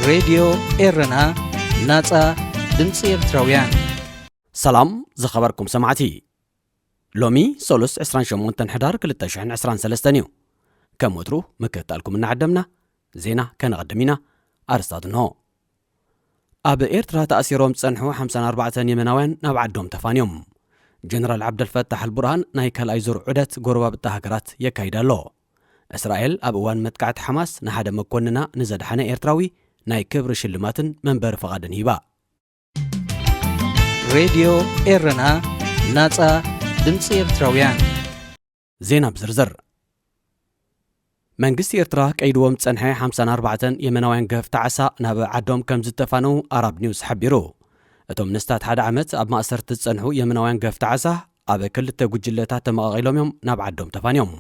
ሬድዮ ኤረና፣ ናጻ ድምጺ ኤርትራውያን። ሰላም ዝኸበርኩም ሰማዕቲ። ሎሚ ሰሉስ ዕስራን ሸሞንተን ሕዳር ክልተ ሽሕን ዕስራን ሰለስተን እዩ። ከም ወትሩ ምክትታልኩም እናዓደምና፣ ዜና ከነቐድም ኢና። ኣርስታት እንሆ። ኣብ ኤርትራ ተኣሲሮም ዝጸንሑ ሓምሳን ኣርባዕተን የመናውያን ናብ ዓዶም ተፋንዮም። ጀነራል ዓብደልፈታሕ ኣልቡርሃን ናይ ካልኣይ ዙር ዑደት ጎረባብቲ ሃገራት የካይድ ኣሎ። እስራኤል ኣብ እዋን መጥቃዕቲ ሓማስ ንሓደ መኮንና ንዘድሓነ ኤርትራዊ ናይ ክብሪ ሽልማትን መንበሪ ፍቓድን ሂባ። ሬድዮ ኤረና፣ ናጻ ድምጺ ኤርትራውያን። ዜና ብዝርዝር። መንግስቲ ኤርትራ ቀይድዎም ዝጸንሐ ሓምሳን ኣርባዕተን የመናውያን ገፍቲ ዓሳ ናብ ዓዶም ከም ዝተፋነዉ ኣራብ ኒውስ ሓቢሩ። እቶም ንስታት ሓደ ዓመት ኣብ ማእሰርቲ ዝጸንሑ የመናውያን ገፍቲ ዓሳ ኣብ ክልተ ጉጅለታት ተመቓቒሎም እዮም ናብ ዓዶም ተፋንዮም።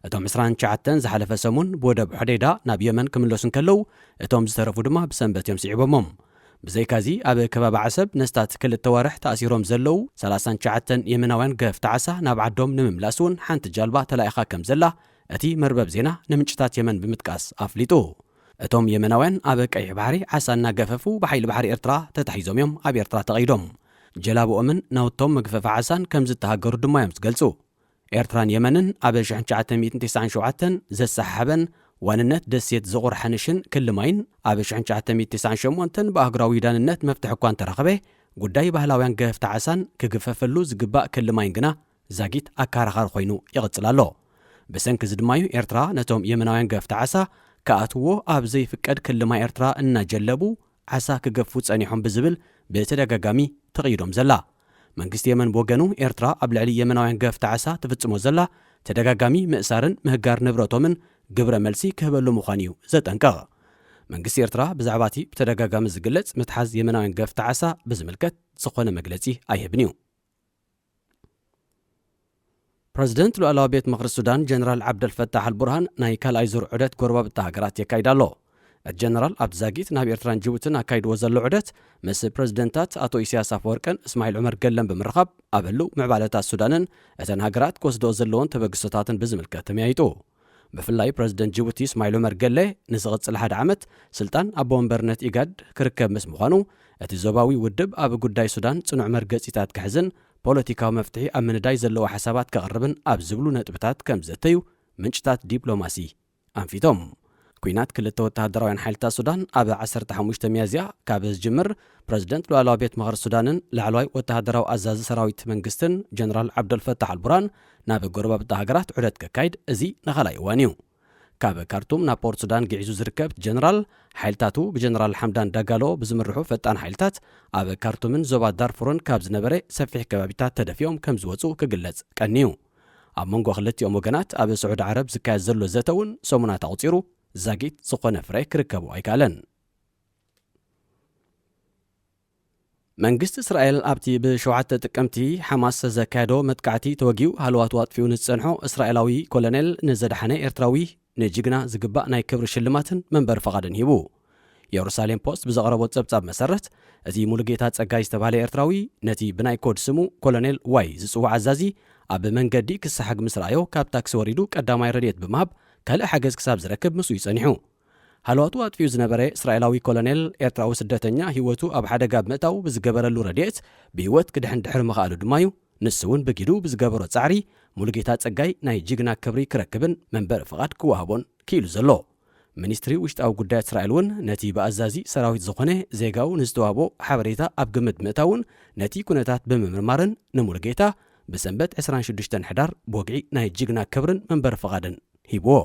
እቶም ዕስራን ትሽዓተን ዝሓለፈ ሰሙን ብወደብ ሖዴዳ ናብ የመን ክምለሱ እንከለዉ፣ እቶም ዝተረፉ ድማ ብሰንበት እዮም ስዒቦሞም። ብዘይካዚ ኣብ ከባቢ ዓሰብ ንስታት ክልተ ዋርሕ ተኣሲሮም ዘለዉ ሰላሳን ትሽዓተን የመናውያን ገፍቲ ዓሳ ናብ ዓዶም ንምምላስ እውን ሓንቲ ጃልባ ተላኢኻ ከም ዘላ እቲ መርበብ ዜና ንምንጭታት የመን ብምጥቃስ ኣፍሊጡ። እቶም የመናውያን ኣብ ቀይሕ ባሕሪ ዓሳ እናገፈፉ ብሓይሊ ባሕሪ ኤርትራ ተታሒዞም እዮም ኣብ ኤርትራ ተቐይዶም። ጀላብኦምን ናውቶም መግፈፊ ዓሳን ከም ዝተሃገሩ ድማ እዮም ዝገልጹ። ኤርትራን የመንን ኣብ ሽሕን ትሽዓተ ሚእትን ተስዓን ሸውዓተን ዘሰሓሓበን ዋንነት ደሴት ዝቑር ሓንሽን ክሊ ማይን ኣብ ሽሕን ትሽዓተ ሚእትን ተስዓን ሸሞንተን ብኣህጉራዊ ዳንነት መፍትሒ እኳ እንተረኸበ፣ ጉዳይ ባህላውያን ገህፍቲ ዓሳን ክግፈፈሉ ዝግባእ ክሊ ማይን ግና ዛጊት ኣከራኻሪ ኮይኑ ይቕጽል ኣሎ። ብሰንኪ እዚ ድማ እዩ ኤርትራ ነቶም የመናውያን ገህፍቲ ዓሳ ክኣትዎ ኣብ ዘይፍቀድ ክሊ ማይ ኤርትራ እናጀለቡ ዓሳ ክገፉ ጸኒሖም ብዝብል ብተደጋጋሚ ተቕይዶም ዘላ። መንግስቲ የመን ብወገኑ፣ ኤርትራ ኣብ ልዕሊ የመናውያን ገፍቲ ዓሳ ትፍጽሞ ዘላ ተደጋጋሚ ምእሳርን ምህጋር ንብረቶምን ግብረ መልሲ ክህበሉ ምዃኑ እዩ ዘጠንቅቕ። መንግስቲ ኤርትራ ብዛዕባ እቲ ብተደጋጋሚ ዝግለጽ ምትሓዝ የመናውያን ገፍቲ ዓሳ ብዝምልከት ዝኾነ መግለጺ ኣይህብን እዩ። ፕረዚደንት ሉዓላዊ ቤት ምኽሪ ሱዳን ጀነራል ዓብደልፈታሕ ኣልቡርሃን ናይ ካልኣይ ዙር ዑደት ጎረባብቲ ሃገራት የካይድ ኣሎ። እቲ ጀነራል ኣብቲ ዛጊት ናብ ኤርትራን ጅቡትን ኣካይድዎ ዘሎ ዑደት፣ ምስ ፕረዚደንታት ኣቶ ኢሳያስ ኣፈወርቅን እስማዒል ዑመር ገለን ብምርኻብ፣ ኣብ ህልው ምዕባለታት ሱዳንን እተን ሃገራት ክወስድኦ ዘለዎን ተበግሶታትን ብዝምልከት ተመያይጡ። ብፍላይ ፕረዚደንት ጅቡቲ እስማዒል ዑመር ገለ ንዝቕጽል ሓደ ዓመት ስልጣን ኣቦ ወንበርነት ኢጋድ ክርከብ ምስ ምዃኑ፣ እቲ ዞባዊ ውድብ ኣብ ጉዳይ ሱዳን ጽኑዕ መርገጺታት ክሕዝን ፖለቲካዊ መፍትሒ ኣብ ምንዳይ ዘለዎ ሓሳባት ከቕርብን ኣብ ዝብሉ ነጥብታት ከም ዘተዩ ምንጭታት ዲፕሎማሲ ኣንፊቶም። ኲናት ክልተ ወተሃደራውያን ሓይልታት ሱዳን ኣብ ዓሰርተ ሓሙሽተ ሚያዝያ ካብ ዝጅምር፣ ፕረዚደንት ሉዓላዊ ቤት ምኽሪ ሱዳንን ላዕለዋይ ወተሃደራዊ ኣዛዚ ሰራዊት መንግስትን ጀነራል ዓብደልፈታሕ ኣልቡራን ናብ ጎረባብቲ ሃገራት ዑደት ከካይድ እዚ ንኻልኣይ እዋን እዩ። ካብ ካርቱም ናብ ፖርት ሱዳን ግዒዙ ዝርከብ ጀነራል፣ ሓይልታቱ ብጀነራል ሓምዳን ዳጋሎ ብዝምርሑ ፈጣን ሓይልታት ኣብ ካርቱምን ዞባ ዳርፉርን ካብ ዝነበረ ሰፊሕ ከባቢታት ተደፊኦም ከም ዝወጹ ክግለጽ ቀንዩ። ኣብ መንጎ ክልቲኦም ወገናት ኣብ ስዑዲ ዓረብ ዝካየድ ዘሎ ዘተ እውን ሰሙናት ኣቑጺሩ ዛጊት ዝኾነ ፍረ ክርከቦ ኣይከኣለን። መንግስቲ እስራኤል ኣብቲ ብሸውዓተ ጥቅምቲ ሓማስ ዘካየዶ መጥቃዕቲ ተወጊኡ ሃለዋቱ ኣጥፊኡ ንዝጸንሖ እስራኤላዊ ኮሎኔል ንዘድሓነ ኤርትራዊ ንጅግና ዝግባእ ናይ ክብሪ ሽልማትን መንበሪ ፈቓድን ሂቡ። የሩሳሌም ፖስት ብዘቕረቦ ጸብጻብ መሰረት፣ እቲ ሙሉጌታ ጸጋይ ዝተባህለ ኤርትራዊ ነቲ ብናይ ኮድ ስሙ ኮሎኔል ዋይ ዝጽዋዕ ኣዛዚ ኣብ መንገዲ ክሰሓግ ምስ ረኣዮ ካብ ታክሲ ወሪዱ ቀዳማይ ረድኤት ብምሃብ ካልእ ሓገዝ ክሳብ ዝረክብ ምስኡ እዩ ጸኒሑ። ሃለዋቱ ኣጥፊኡ ዝነበረ እስራኤላዊ ኮሎኔል ኤርትራዊ ስደተኛ ህይወቱ ኣብ ሓደጋ ብምእታው ብዝገበረሉ ረድኤት ብህይወት ክድሕን ድሕሪ ምኽኣሉ ድማ እዩ ንሱ እውን ብጊዱ ብዝገበሮ ጻዕሪ ሙሉጌታ ጸጋይ ናይ ጅግና ክብሪ ክረክብን መንበሪ ፍቓድ ክወሃቦን ክኢሉ ዘሎ። ሚኒስትሪ ውሽጣዊ ጉዳያት እስራኤል እውን ነቲ ብኣዛዚ ሰራዊት ዝኾነ ዜጋኡ ንዝተዋህቦ ሓበሬታ ኣብ ግምት ምእታውን ነቲ ኩነታት ብምምርማርን ንሙሉጌታ ብሰንበት ዕስራን ሽዱሽተን ሕዳር ብወግዒ ናይ ጅግና ክብርን መንበሪ ፍቓድን ሂብዎ።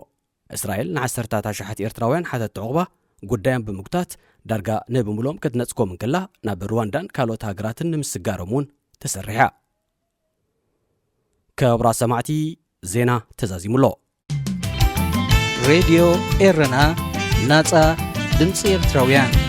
እስራኤል ንዓሰርታት ኣሽሓት ኤርትራውያን ሓተቲ ዑቕባ ጉዳዮም ብምጉታት ዳርጋ ንብምሎም ክትነጽጎም እንከላ ናብ ሩዋንዳን ካልኦት ሃገራትን ንምስጋሮም እውን ተሰሪሓ። ክቡራት ሰማዕቲ፣ ዜና ተዛዚሙ ኣሎ። ሬድዮ ኤረና፣ ናጻ ድምጺ ኤርትራውያን።